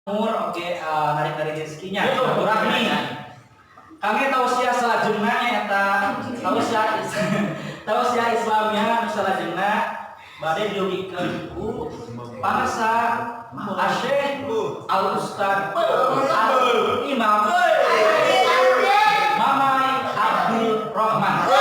Umur oke, narik-narik rezekinya silaturahmi. Kami tausiah salajengna nyaeta tausiah tausiah Islamnya nu salajengna bade diugikeun ku Pangersa Asy-Syaikh Al Ustad Al Imam Mamai Abdul Rahman.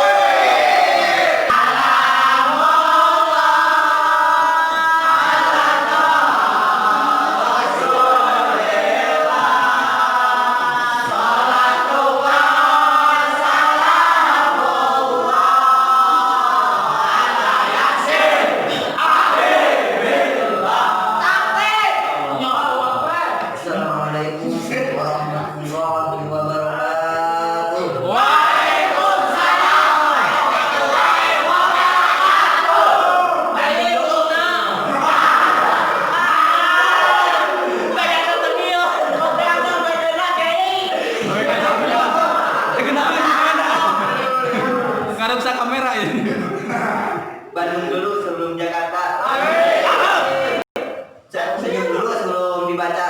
Assalamualaikum warahmatullahi wabarakatuh. Waalaikumsalam warahmatullahi wabarakatuh. Banyak tertenil. Kenapa gimana? Ngarep kamera ini. Bandung dulu sebelum Jakarta. Senyum dulu sebelum dibaca.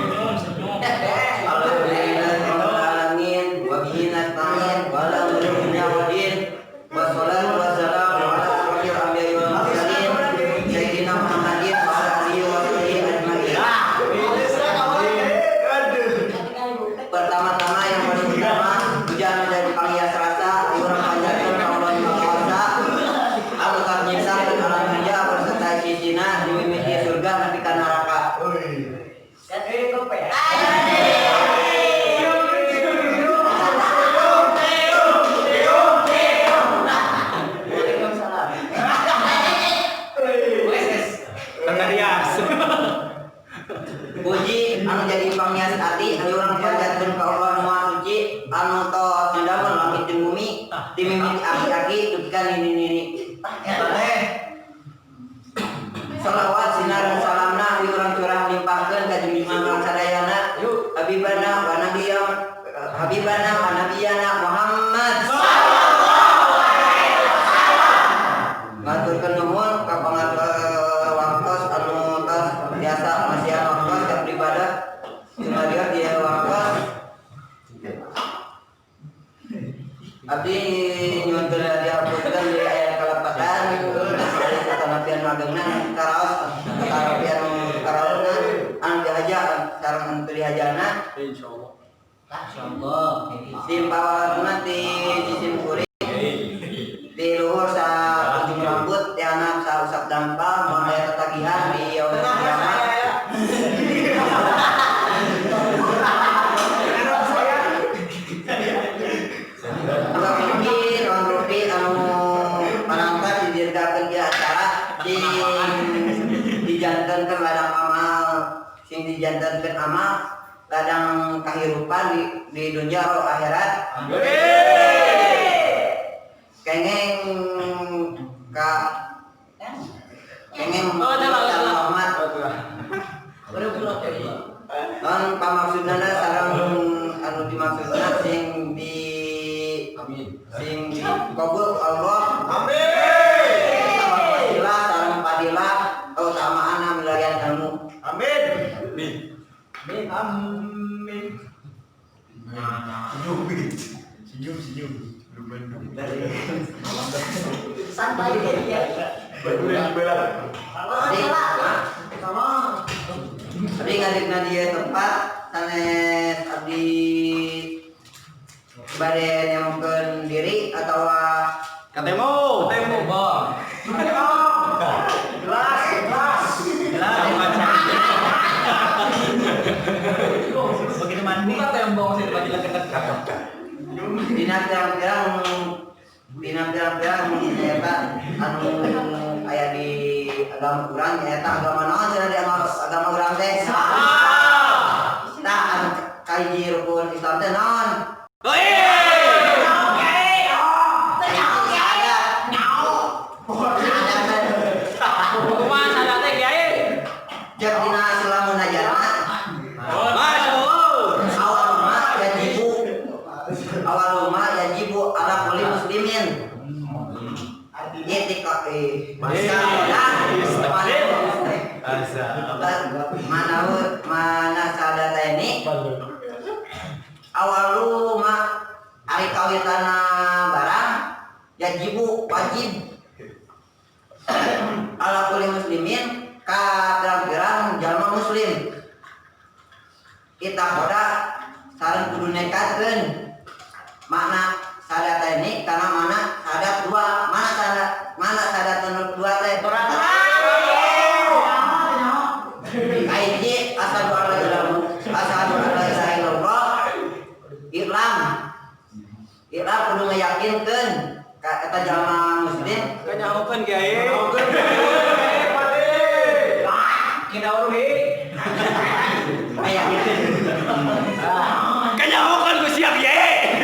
Senyum, senyum. Alhamdulillahirabbil alamin wa bihi nasta'in wa ala umuri dunya waddin. Wassalatu wassalamu ala asyrofil anbiya'i wal mursalin sayyidina Muhammadin wa ala alihi wa sahbihi ajmain. Pertama-tama, yang paling utama, puja menjadi panghias rasa urang panjatkeun ka Allah Maha Kuasa anu tos nyiptakeun alam dunya beserta isina, dimimiti surga nepi ka neraka. Waalaikumsalam. Tanda rias. Puji anu jadi panghias ati anu urang panjatkeun ka Allah Nu Maha Suci anu tos ngadamel langit jeung bumi, dimimiti aki-aki dugi ka nini-nini. Salawat sinareng salamna urang curah limpahkeun ka junjungan urang sadayana, Habibana wa nabiyana, Habibana wa nabiyana Muhammad. Ngaturkeun nuhun ka pangatur waktos anu tos biasa masihan waktos ka beribadah sumadia dia waktos. Abdi nyuhunkeun dihapunten di aya kalepatan satanapian magengna karaos satanapian karaosna anu dihaja sareng anu teu dihajana. Insyaallah. Insyaallah. Sim pawarna ti jisim kuring di luhur sa ujung rambut, ti handap sa usap dampal, moal aya tatagihan di yaumul kiamat. Maka mungkin non rupi anu panangkan didirgakeun ieu acara sing dijantenkeun ladang amal, sing dijantenkeun amal ladang kahirupan di dunia atau akhirat. Kengeng ka kengeng. Oh, dah, dah, dah. Muhammad non pamaksudna sareng anu dimaksudna sing di sing dikabul Allah. Amin. Wasilah sareng fadilah keutamaan milarian ilmu. Amin. Amin. Senyum. Senyum, senyum. Belum Bandung. Santai ya. Bandung yang dibelah. Abdi, abdi ngadegna dieu tempat sanes abdi bade nemukeun diri atawa Katemo. Katemo, Bang. Jelas, jelas. Jelas. Begitu mandi. Buka tembok sih bagi dekat. Dina pirang-pirang, dina pirang-pirang nyaeta anu aya di agama urang, nyaeta agama naon cenah di agama, agama urang teh? Tah, anu kahiji rukun Islam teh naon? Syahadat. Syahadat. Kumaha salah teh, Kiai? Cek dina Sulam Munajatna. Masya Allah. Awal ma yajibu, awal ma yajibu ala kulli muslimin. Itik eh. Mana mana sahadataini awalu ma ari kawitana barang yajibu wajib ala kulli muslimin ka pirang-pirang jalma muslim kita koda sareng kudu nekatkeun makna sahadataini kana mana syahadat dua mana syahadat nu dua teh. Kahiji asyhadu alla ilaha illallah Islam. Islam kudu ngayakinkeun ka eta jalma muslim Kanyahokeun kiai. Kina uruhi. Aya Kanyahokeun ku sia kiai.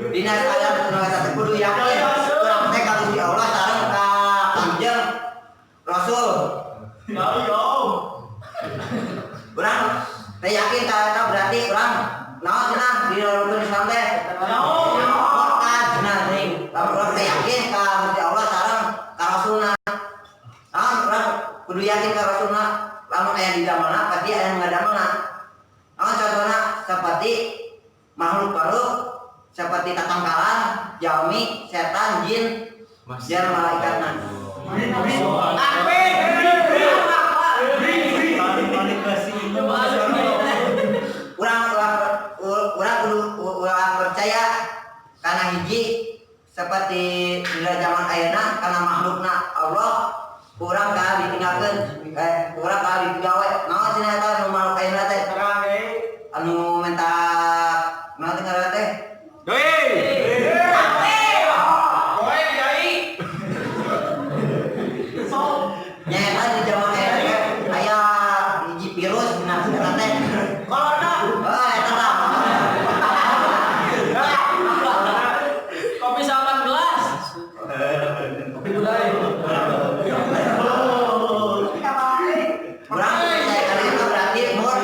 Dina syahadat nu eta teh kudu yakin urang teh ka Gusti Allah sareng ka Kanjeng Rasul. Urang teh yakin ka eta berarti urang naon cenah di rukun Islam teh? Murtad cenah teuing. Lamun urang teh yakin ka Gusti Allah sareng ka Rasulna. Naon urang kudu yakin ka Rasulna. Lamun aya di damelna pasti aya nu ngadamelna. Naon contohna seperti makhluk-makhluk seperti tatangkalan, jalmi, setan, jin, jeung malaikatna. Urang urang kudu urang percaya kana hiji seperti dina zaman ayeuna kana makhlukna Allah urang ka ditinggalkeun urang ka digawe naon cenah eta nu makhluk ayeuna teh anu menta naon teh ngaranna teh. Nya eta di zaman ayeuna teh aya hiji virus nah eta teh corona. Oh eta tah. Kopi sapan gelas. Kopi budaya. Urang percaya kana eta berarti mur.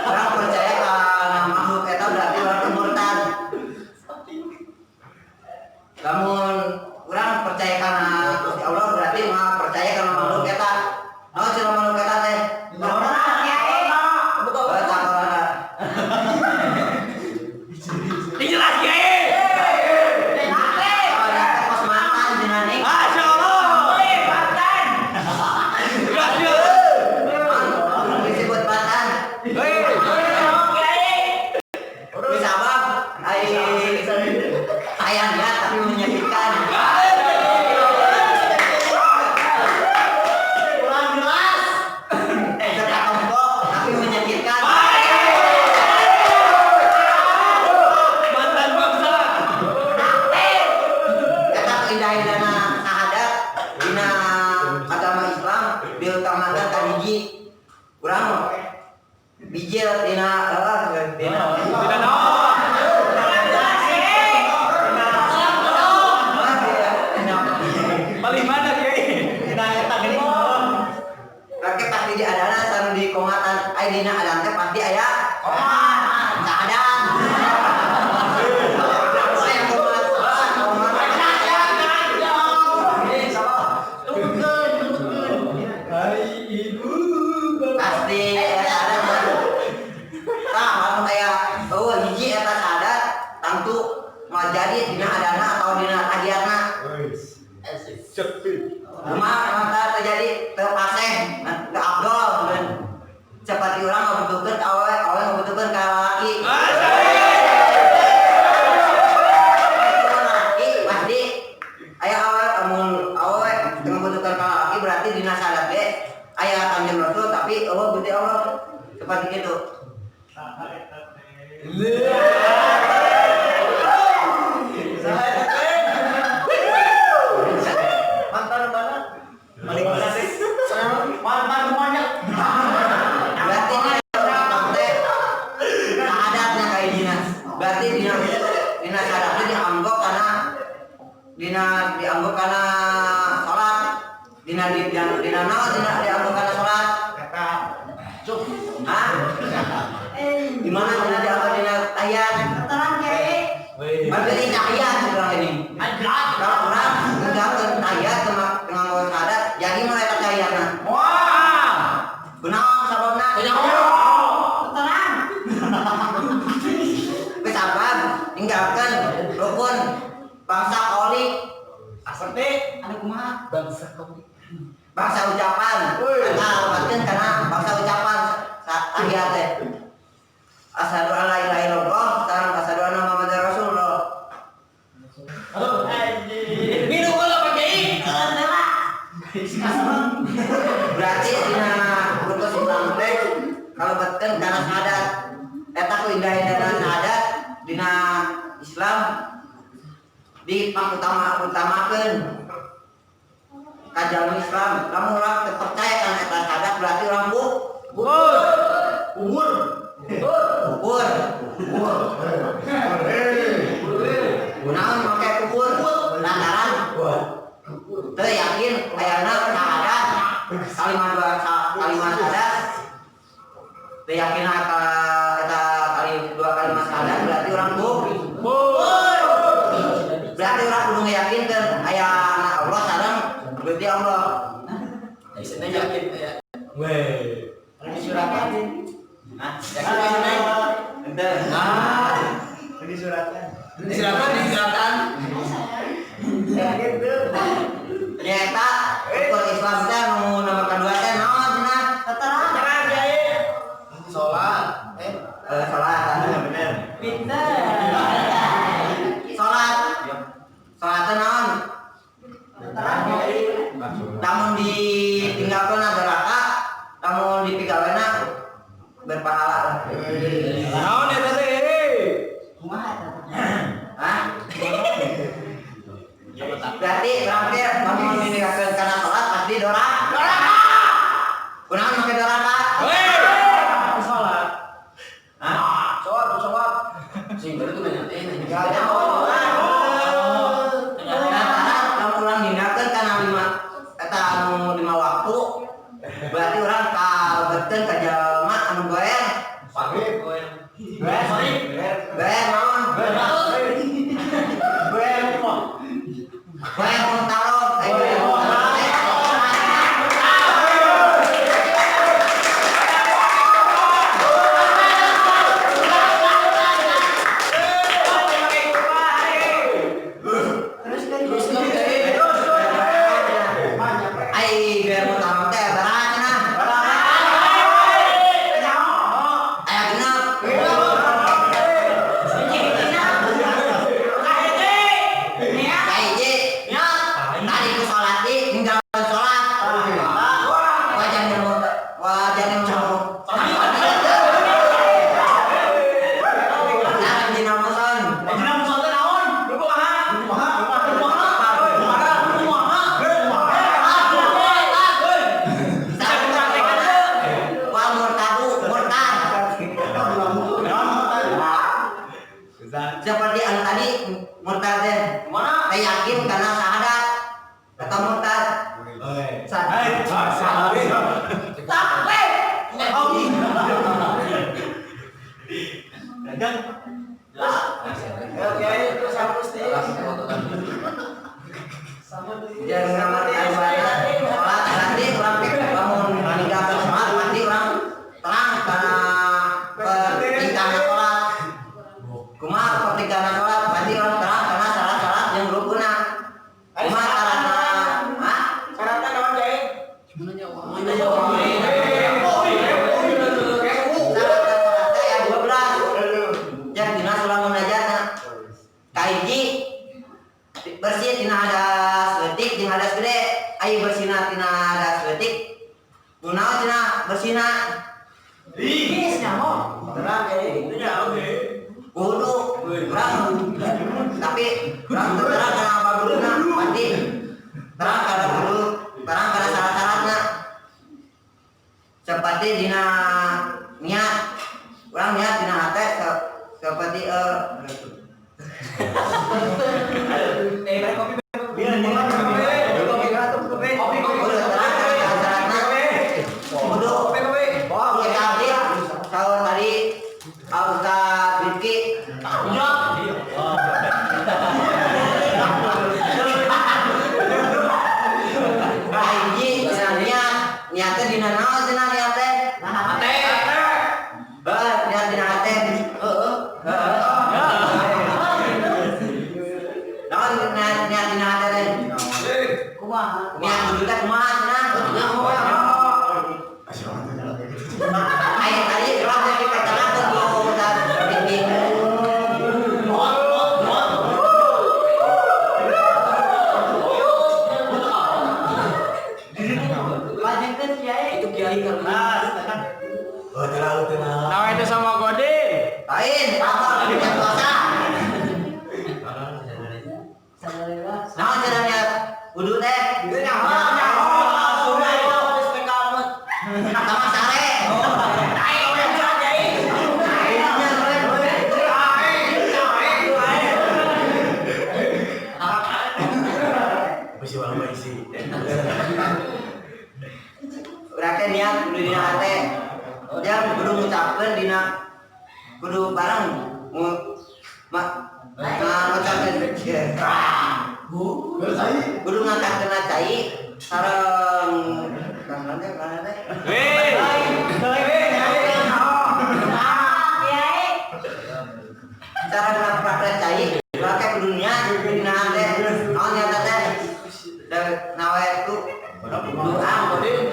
Urang percaya kana makhluk eta berarti urang teh murtad. Lamun urang percaya kana Gusti Allah berarti mah percaya kana makhluk eta. Naon cenah makhluk eta teh? Oh, tah corona. Jelas kiai. Oh, eta kos mantan cenah nih. Masya Allah. Jelas jelas. Disebut mantan. Bisa bang, ai sayangnya tapi menyakitkan. Kurang jelas. Tetap tombok tapi menyakitkan. Mantan bangsa. Eta keindahan dana syahadat dina agama Islam diutamakan ka hiji. Urang bijil dina dina Tidak naon. Paling mana kiai? Rakyat pasti di adana sareng di komatan ai dina adan teh pasti aya syahadat. Aya komat, komat. Pasti aya syahadat mah. Tah lamun aya eueuh hiji eta syahadat tangtu moal jadi dina adana atau dina tahiyatna. Kumaha maka terjadi teu paseh teu abdol keun. Seperti urang ngabutuhkeun ka awewe, awewe ngabutuhkeun ka lalaki. Lalaki pasti aya awewe amun awewe teu ngabutuhkeun ka lalaki berarti dina syahadat ge aya Kanjeng Rasul tapi eueuh Gusti Allah seperti itu. Mantan mana? Paling mana sih? Mantan semuanya. Berarti ini urang teh syahadatna ka hijina. Berarti dina dina syahadatna dianggo kana dina dianggo kana salat. Dina dina dina naon dina dianggo kana salat? Hah? Di mana cenah dianggo dina tahiyat? Terang Kiai. Mabeli tahiyat urang ini. Kalau urang ninggalkeun tahiyat nganggo syahadat, jadi mah eta tahiyatna. Wah. Kunaon sababna? Terang. Sabab ninggalkeun rukun bangsa qoli. Seperti Anu kumaha? Bangsa kopi. Bangsa ucapan. Nah, lebatkeun kana bangsa ucapan tahiyat teh. Asyhadu alla ilaha illallah sareng asyhadu anna Muhammadar Rasulullah. Minum kalau Pak Kiai. Berarti dina rukun Islam teh kalebetkeun kana syahadat. Eta ku indah-indahna syahadat dina Islam dipangutama-utamakeun ka jalmi Islam. Lamun urang teu percaya kana eta syahadat berarti urang Kubur. Kubur. Kunaon make kubur? Lantaran teu yakin ayana syahadat kalimat dua kalimat syahadat, teu yakin ka eta kali dua kalimat syahadat berarti urang berarti urang kudu ngayakinkeun ayana Allah sareng Gusti Allah. Istilahnya yakin ya. Weh. Disuratan. Hah? Yakin ya. Ente. Ah. Disuratan. Disuratan, disuratan. Yakin tuh. Nyata rukun Islam teh nu nomor kedua teh naon cenah? Terang. Terang Kiai. Sholat. Salat. Bener. Pinter. Salat. Salat teh naon? Terang Kiai. Lamun ditinggalkeun neraka, lamun dipigawena berpahala. Naon eta teh? Kumaha eta? Hah? Berarti urang teh lamun ninggalkeun kana salat pasti doraka. Doraka. Kunaon make doraka? Sholat. Hah? Sholat, sholat. Sing baru tuh nanya teh nanya. Lantaran lamun urang ninggalkeun kana lima eta anu lima waktu, berarti urang kalebetkeun ka jalma anu goer. Pagi. Sorry. Goer naon? Gue lupa. Goer muntaron. Eh, goer muntaron. Terus kan. Terus kan Kiai. Ai goer muntaron teh berat cenah. Aya genep. Kahiji. Tadi ku salat di ninggalkeun salat. Wajahnya mau wajahnya mau. Nah, dina muson. Wal murtadu murtad. Seperti anu tadi murtad teh. Teh yakin karena syahadat atau murtad. Sampai. Oke, terus hapus deh. Jangan ngamar salat berarti urang teh lamun ninggalkeun salat berarti urang terang karena pertingkahna salat. Kumaha pertingkahna salat berarti urang terang karena salat-salat yang rukunna. Kumaha carana? Hah? Syaratnya kawan Kiai? Syarat salat teh aya 12. Yang dina surah munajatna. Kahiji Ustaz Rifki. Hiji cenah niat, niatnya dina naon cenah niat teh? Hate. Heeh, niat dina hate. Heeh. Naon niat niat dina hate teh? Kumaha? Niat kudu teh kumaha cenah? Ayo tadi urang teh diperkenalkeun ku Ustaz Rifki. Lanjutkeun Kiai. Itu kiai kelas. Oh, terlalu tenang. Nah, itu sama Godin. Lain, apa niat puasa? Naon cenah niat wudu teh? Sama sare. Bisi walau isi. Berarti niat kudu dina hate. Dia kudu ngucapkeun dina kudu bareng ma ngucapkeun. Kudu ngangkatkeun cai sareng kana teh kana teh. Weh. Kiai. Sareng ngaprakna cai, berarti kudu niat dina hate. Naon niat teh? Nawa itu doa Godin.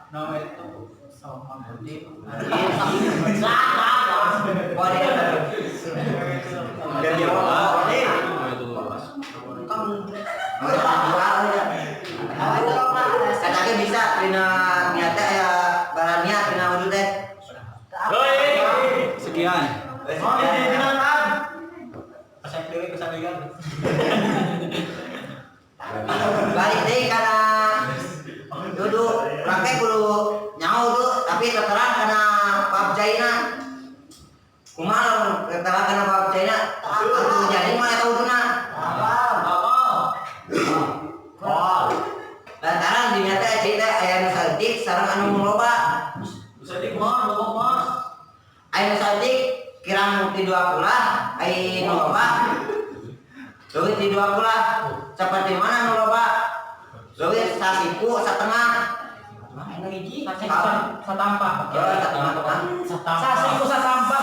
Nama itu sama Godin. Godin. Dan dia Godin. Katanya bisa dina niatnya aya barang niat dina wudu teh. Sekian. Balik deui kana wudu, urang teh kudu nyaho wudu tapi terang kana bab caina. Kumaha lamun terang kana bab caina? Atuh jadi mah eta wuduna. Lantaran dina teh cai teh aya nu saeutik sareng anu loba. Aya nu saeutik kirang ti dua kulah, ai nu loba leuwih ti dua kulah. Seperti mana nu loba? Leuwih sasiku satengah. Satampa. Ya, satengah. Sasiku satampa.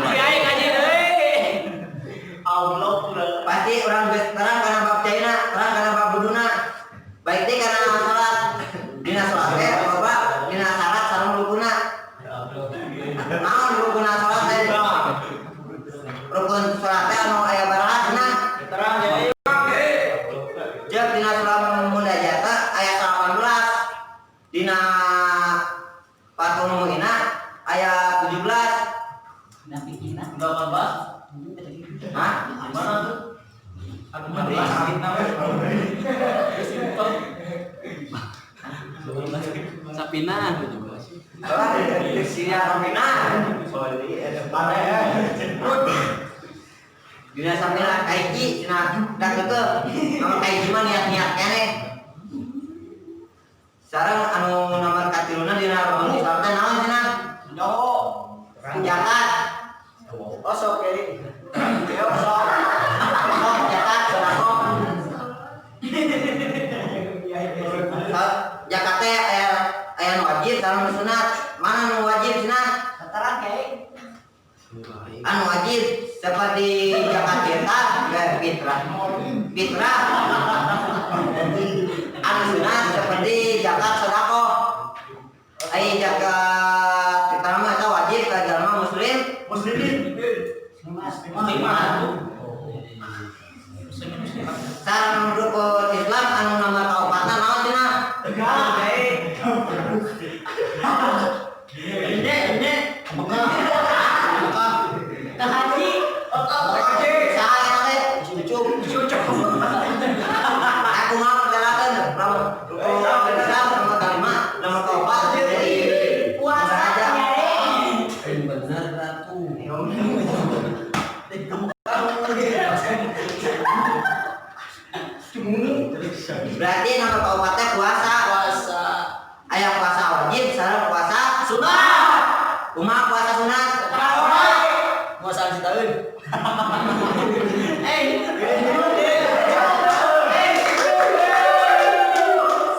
Kiai ngaji deui. Pasti orang geus terang kana bab caina, terang kana bab buduna. Baik teh kana salat. Dina salat teh loba dina syarat sareng rukunna. Naon rukunna salat teh? Rukun salat teh anu aya baraha cenah. Jeung dina surah Munajat aya 18. Dina Fathul Mu'inah aya 17. Hah? Sapina. Dina Sapina. Dina Sapina kaiji cenah da keukeuh. Nama kaiji mah niat-niat keneh. Sareng anu nomor katiluna dina rukun Islam teh naon cenah? Zakat. Oh, sok ini. Sok zakat sedekah. Zakat teh aya aya nu wajib sareng nu sunat. Mana nu wajib cenah? Terang Kiai. Anu wajib seperti zakat fitrah, fitrah. Fitrah. Anu sunat seperti zakat sedekah. Ai zakat fitrah mah eta wajib ka jalma muslim. Sareng rukun Islam anu nomor kaopatna naon cenah? Haji. Saha eta teh? Cucuk. Aku mah perjalanan rukun Islam nomor kalima, nomor kaopat jadi Puasa aja. Kiai. Bener ratu. Berarti nomor kaopat teh puasa. Puasa. Aya puasa wajib sareng puasa sunat. Kumaha puasa sunat? Puasa sitaeun.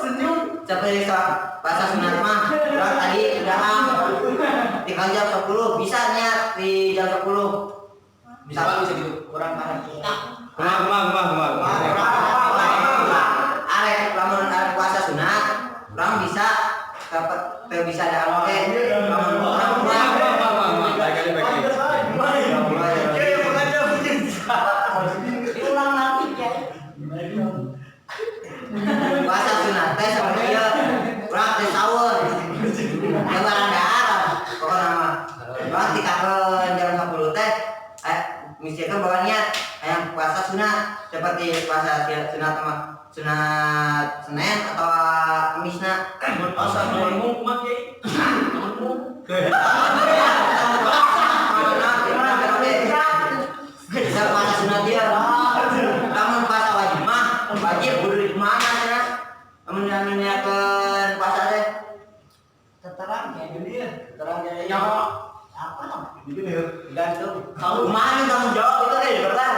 Senyum. Seperti puasa sunat mah urang tadi udah di jam 10 bisa niat di jam 10. Bisa bisa gitu. Kurang paham. Kumaha kumaha kumaha kumaha. Arek lamun arek puasa sunat, urang bisa dapat teu bisa dahar teh. Lamun urang Kumaha kumaha kumaha. Baik kali baik kali. Diulang lagi Kiai. Puasa sunat teh seperti ieu. Urang teh sahur. Teu barang dahar pokona mah. Urang tikakeun jam 10 teh misalkan bawa niat hayang puasa sunat seperti puasa sunat sama sunat Senin atau Kamisna. Mun asa ngomong mah Kiai. Bisa puasa sunat dia. Lamun puasa wajib mah wajib kudu di mana cenah? Lamun niatkeun puasa teh Terang Kiai. Terang Kiai. Apa? Gantung. kumaha nih tanggung jawab itu deh bertan.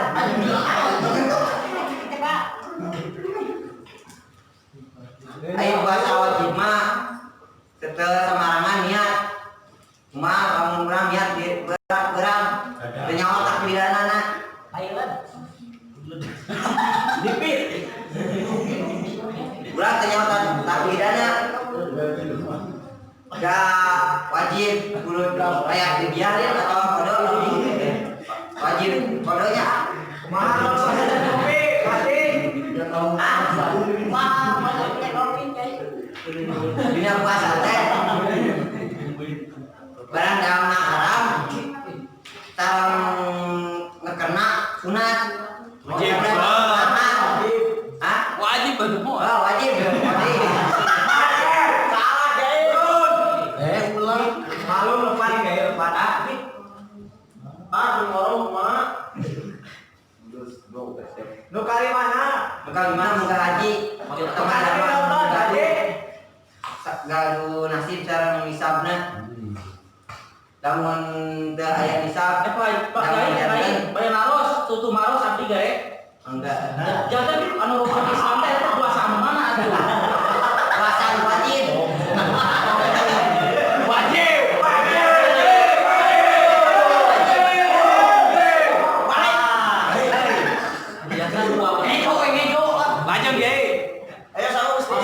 Ayo puasa wajib mah setelah semarangan niat. Kumaha lamun urang niat di berang-berang teu nyaho takbiranana. Ayo. Dipit. Urang teu nyaho takbirana. Da wajib kudu kayak dibiarin atau kodo wajib kodonya. Kumaha puasa kopi? Pasti. Ah, Wah, masuk teh kopi Kiai. dina puasa teh barang dalam haram sareng ngekena sunat. Wajib. Hah? Wajib batu Oh, wajib. Wajib. Salah Kiai. Ulang. Malu lepas Kiai lepas. Ah, ngorong mah. Nu kari mana? Muka gimana muka haji? Atau Kari ada nonton haji. Gaduh nasib cara nisabna. Lamun teu aya nisab. Pak Pak Kiai, Kiai, bayar maros, tutu maros abdi gae. Enggak. Jangan anu rukun Islam teh eta puasa anu mana atuh? Puasa wajib. Wajib. Biasa dua. Ngejo, ngejo. Lajeng Kiai. Ayo sama Ustaz.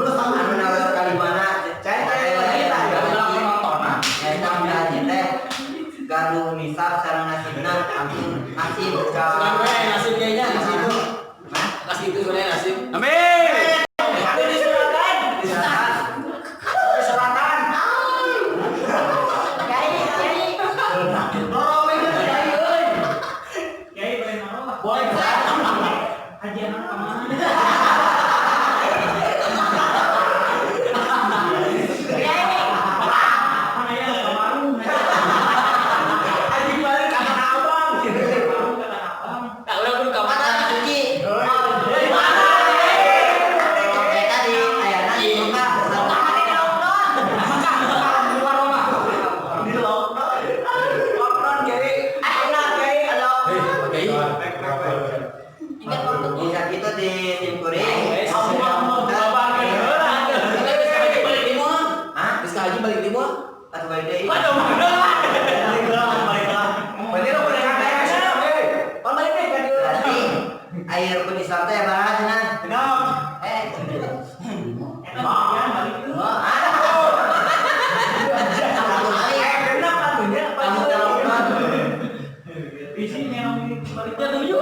Anu nawar kalimana? Cai, cai, cai. Nyaeta muda haji teh gaduh nisab sareng nasibna ampun nasib ka Sugan we nasib kayaknya kasih itu. Hah? Kasih itu sebenarnya nasib. Amin. Di selatan. Di selatan. Kiai, Kiai. Kiai boleh naruh. Boleh. Haji anak kemana? Kiai. Mana ya kemarin? Haji balik ke Tanah Abang. Kemarin ke Tanah Abang. Tak udah kudu ka mana? Tanah suci. Mana? Eta di ayana di Mekah. Mekah, Mekah, bukan Roma. Di lockdown. Lockdown Kiai. Enak Kiai kalau. Kiai. Ingat waktu Bisa itu di Simkuring. Aku mau bawa ke heula. Kita geus haji balik di moal. Hah? Geus haji balik di moal. Atuh balik deui. Waduh, heula. Balik lah, balik lah. Berarti lu udah kata Pan balik deh kan. Berarti air rukun Islam teh baraha cenah? Enam. Eh. Balik Satu kali. Genap atunya. Kamu tahu kan? Bisi memang balik Ya tujuh.